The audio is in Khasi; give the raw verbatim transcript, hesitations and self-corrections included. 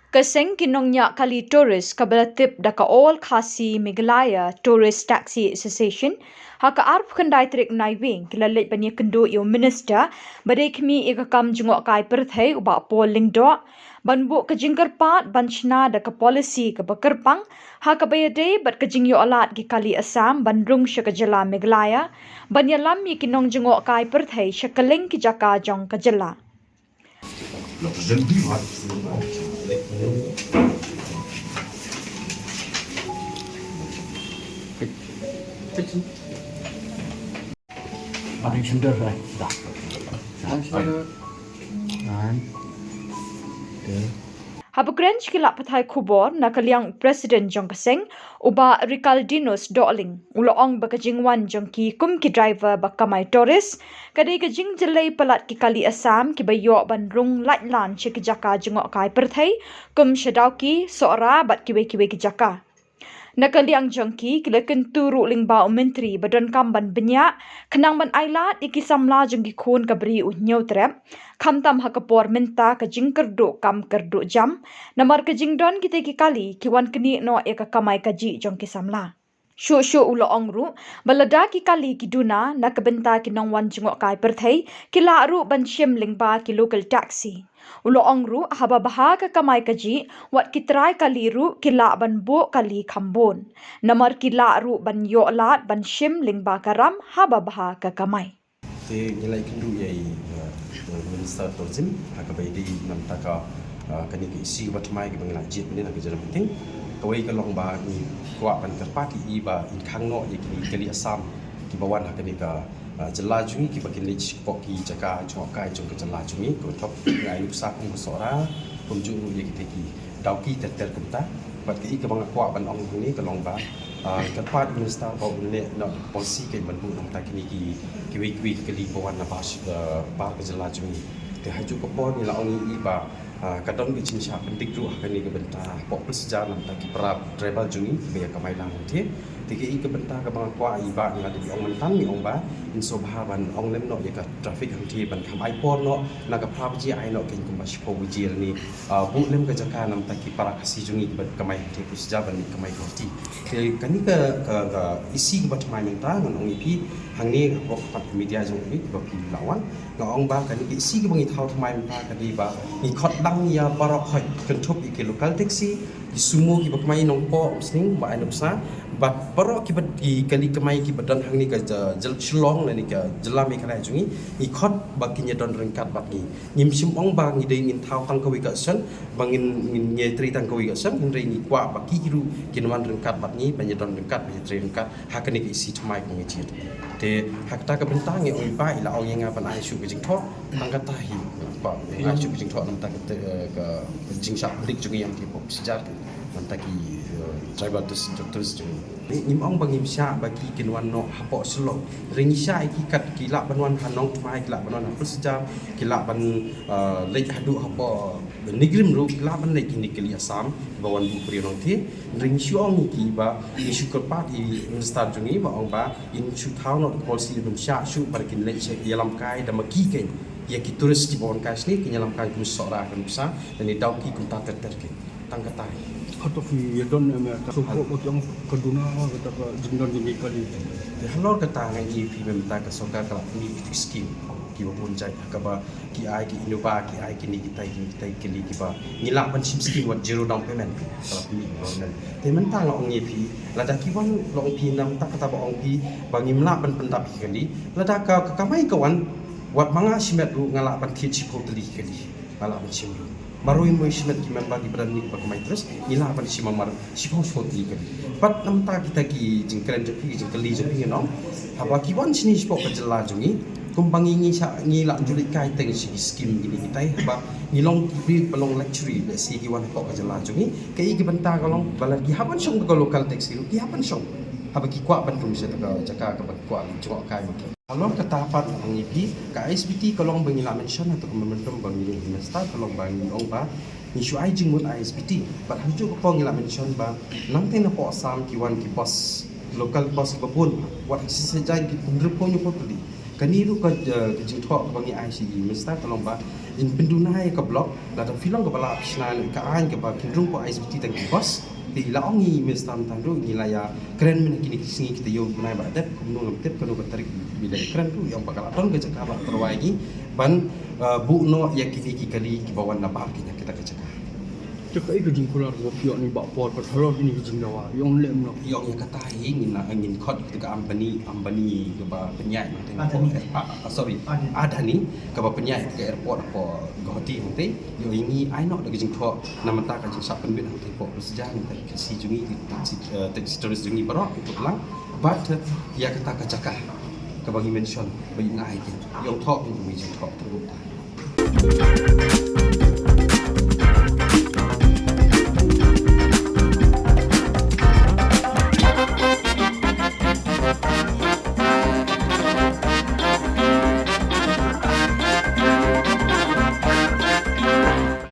Ka seng ki nongñiah kali tourist kaba la tip da ka All Khasi Meghalaya Tourist Taxi Association, ha ka arphew khyndai tarik Naiwieng ki la leit ban ïakynduh ïa u Minister ba dei khmih ïa ka kam jngohkai pyrthei u Bah Paul Lyngdoh ban buh ka jingkyrpad ban shna da ka policy kaba kyrpang ha kaba ïadei bad ka jingïoh lad ki kali Assam ban rung sha ka jylla Meghalaya ban ïalam ïa ki nongjngohkai pyrthei sha kylleng ki jaka jong ka jylla. Haba kren sha ki lad pathai khubor na ka liang u President jong ka seng u Bah Ricaldinus Dohling, u la ong ba ka jingwan jong ki kum ki driver ba kamai tourist ka dei ka jingjyllei palat ki kali Assam kiba ïoh ban rung laitlan sha ki jaka jngohkai pyrthei kum sha Dawki, Sohra bad kiwei kiwei ki jaka. Na ka liang jong ki, ki la kyntu ruh lyngba u Myntri ba donkam ban bniah khnang ban ailad ïa ki samla jong ki khun ka Bri u Hynñiewtrep, khamtam ha ka por mynta ka jingkyrduh kam kyrduh jam namar ka jingdon kitei ki kali ki wan knieh noh ïa ka kamai kajih jong ki samla. Shuh shuh u la ong ruh ba lada ki kali ki duna na ka bynta ki nongwan jngohkai pyrthei, ki lah ruh ban shim lyngba ki local taxi. U la ong ruh haba bha ka kamai kajih, wat ki trai kali ruh ki lah ban buh kali kham bun namar ki lah ruh ban ïoh lad ban shim lyngba ka ram haba bha ka kamai. Te ngi la ïakynduh ïa i, uh, Minister Tourism ha kaba ïadei na bynta ka, uh, kane ka issue kaba thymmai kaba ngi la jied mynne na ka general meeting. Kawei ka long ba ngi kwah ban kyrpad ïa i ba in khang noh ïa kine ki kali Assam kiba wan ha kane ka, uh, jylla jong ngi kiba kin leit shapoh ki jaka jngohkai jong ka jylla jong ngi, ka thok ngi ai nuksa kum ka Sohra, kumjuh ruh ïa kita ki Dawki ter ter kumta. Bad kaei kaba nga kwah ban ong hangne ka long ba, ah, kyrpad Minister ba un leh noh policy ka ban buh na bynta kine ki, kiwei kiwei ki kali ba wan na bar, ah, bar ka jylla jong ngi. Te ha juh ka por ngi la ong ïa i ba, ah, ka don ka jingshah pyndik ruh ha kane ka bynta hapoh Pulsjar na bynta ki para tribal jong ngi kiba ïa kamai lang te. Te kaei ka bynta kaba nga kwah ïa i ba ngi la dei ong mynta ngi ong ba in sngewbha ban ong lem noh ïa ka traffic hangtei ban kham ai por noh na ka phra baje ai noh kein kumba shiphew baje lane, ah, buh lem ka jaka na bynta ki para Khasi jong ngi kiba kamai hangtei Pulsjar ban kamai ka hangtei. Te kane ka, ka, ka issue kaba thymmai mynta ngan ong ïa phi hangne hapoh ka media jong phi ba phi la wan. Nga ong ba kane ka issue kaba ngi thaw thymmai mynta ka dei ba ngi khot dang ïa baroh hoi kynthup ïa ki local taxi, ki sumo kiba kamai nongpoh, um sning ba ai nuksa, bad baroh kiba ki kali kamai kiba don hangne ka ja-, jyl-, Shillong lane ka jylla Meghalaya jong ngi, ngi khot ba kin ïa don ryngkat bad ngi. Ngim shym ong ba ngi dei ngin thaw tang kawei ka session ba ngin, ngin ïa trei tang kawei ka session, hynrei ngi kwah ba ki ruh kin wan ryngkat bad ngi, ban ïa don ryngkat, ban ïa trei ryngkat ha kane ka issue thymmai ka ngi jied. Te ha kata ka bynta ngi ong i ba i la ong ïa nga ban ai shuh ka jingthoh, tang kata hi ba ngi ai shuh ka jingthoh na bynta ka te-, eh, ka jingshah pyndik jong ngi ïa ki pop sejar ki na bynta ki, eh, tribal tourist, tourist jong ngi. Ngim ong ba ngim shah ba ki kin wan noh hapoh Shillong. Hynrei ngi shah ïa ki kat ki lah ban wan ha Nongthymmai, ki lah ban wan ha Pulsejar, ki lah ban, eh, leit haduh hapoh Nongrim ruh, ki lah ban leit kine ki kali Assam ba wan buh briew nongthied. Hynrei ngi shu ong ïa ki ba ngi shu kyrpad ïa i Minister jong ngi ba ong ba in shu thaw noh ka policy, ym shah shuh ba kin leit sha ïalam kai da ma ki kein. Ïa ki tourist kiba wan kai sha ngi kin ïalam kai kum Sohra, kum Psa, lane Dawki kumta ter ter kein. Tang kata hi. Hato phi ïa don, em, ka sngewthuh ba ki ong ka duna, kata ka jingdon jong ki kali. Te halor kata nga ong ïa phi mynta ka sorkar ka la pynmih ki skim kiba bun jait ha kaba ki ai ki Innova, ki ai kine kitai, kine kitai kali kiba ngi lah ban shim skim wat zero down payment. Ka la pynmih ka government. Te mynta nga ong ïa phi, lada ki wan, long phi na bynta kata ba ong phi ba ngim lah ban pyndap ïa ki kali, lada ka, ka kamai ka wan wat ma nga shimet ruh nga lah ban thied shiphew tylli ki kali. Nga lah ban shim ruh. Marwei marwei shimet ki member kiba don hangne kiba kamai tourist, ngi lah ban shim mar shiphew shiphew tylli ki kali. Bad na bynta kita ki jingkren jong phi, ki jingkylli jong phi, ngan ong, haba ki wan shane shapoh ka jylla jong ngi, kumba ngi, ngi shah, ngi lah ju leit kai teng sha ki skim kine kitai, haba ngi long ki briew ba long luxury, lehse ki wan hapoh ka jylla jong ngi. Kaei ka bynta ka long ba lada ki hap ban shong da ka local taxi ruh, ki hap ban shong haba ki kwah ban rung sha kata ka jaka kaba ki kwah leit jngoh kai ma ki. Halor kata pat nga ong ïa phi, ka I S B T ka long ba ngi la mention ha kato ka memorandum ba ngi, Minister, ka long ba ngi ong ba ngi shu ai jingmut I S B T. Bad ha kajuh ka por ngi la mention ba nangta napoh Assam ki wan ki bus, local bus kiba bun, wat ha shisha jaiñ ki pynrem phew hynñiew phew tylli. Kane ruh ka, eh, ka jingthoh kaba ngi ai sha i Minister ka long ba Jin pynduna ïa ka block, lada phi long kaba la phi shna ïa ka aiñ kaba pynrung poi I S B T tang ki bus. Te la ong i Minister mynta ruh ngi la ïa kren mynne kine ki sngi kita ïoh bnai ba dep, kumno ngam tip kano ka tarik. Bila ïa kren ruh ïa ong ba ka la don ka jaka ba tyrwa ïa ngi ban, uh, buh noh ïa kine ki kali kiba wan na bar kita kita ka jaka. Te kaei ka jingkular kaba phi ïoh ni ba por pat halor kine ki jingdawa ïong lem noh. Ïong ïa kata hi ngin na ngin khot kita ka Ambani, Ambani kaba pynïaid na teng. Adani. Ah, ah, sorry. Adani. Adani kaba pynïaid ka airport hapoh Guwahati hangtei. Ïoh ïa ngi ai noh da ka jingthoh na mynta ka jingsah pynbit hangtei hapoh Prince Saipan, hangtei ka si jong ngi, taxi, eh, taxi tourist jong ngi baroh ki put lang. But, eh, ïa kata ka jaka kaba ngi mention ba ngi ai ki ïong thoh ngi jingthoh terbuka.